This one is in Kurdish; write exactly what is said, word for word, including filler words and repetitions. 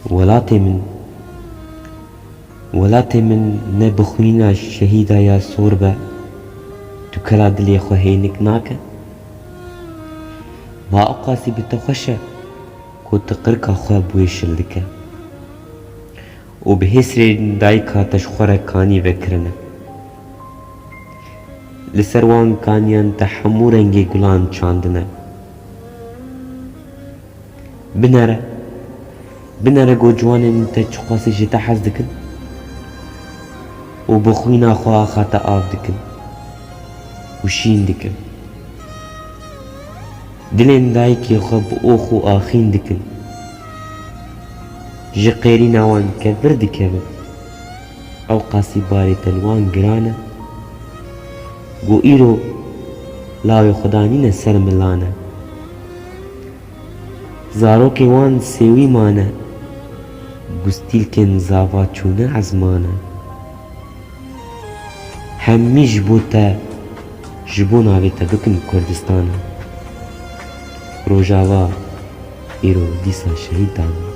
Welatê min, welatê min ne bi xwîna şehîda ya sor be, tu kela dilê xwe hênik nake? Ma ew qasî bi te xweş e ku tu qirka xwe bi wê şil dike û bi hêsrên dayika te ji xwe re kanî vekirine. Li ser wan kaniyan te hemû rengê gulan çandine. Binere, binere ku ciwanên te çiqasî ji te hez dikin û bi xwîna xwe axa te av dikin û şîn dikin. Dilên dayikê xwe bi ox û axîn dikin. Ji qêrîna wan kevir dikevin. Ew qasî barê te li wan giran e. Ku îro lawê xwe danîne ser milan e. Zarokê wan sêwî mane, gustîlkên zava çûne ezman e. Hemî ji bo te, ji bo navê te bikin Kurdistan e. Rojava îro dîsa şehîd dabû.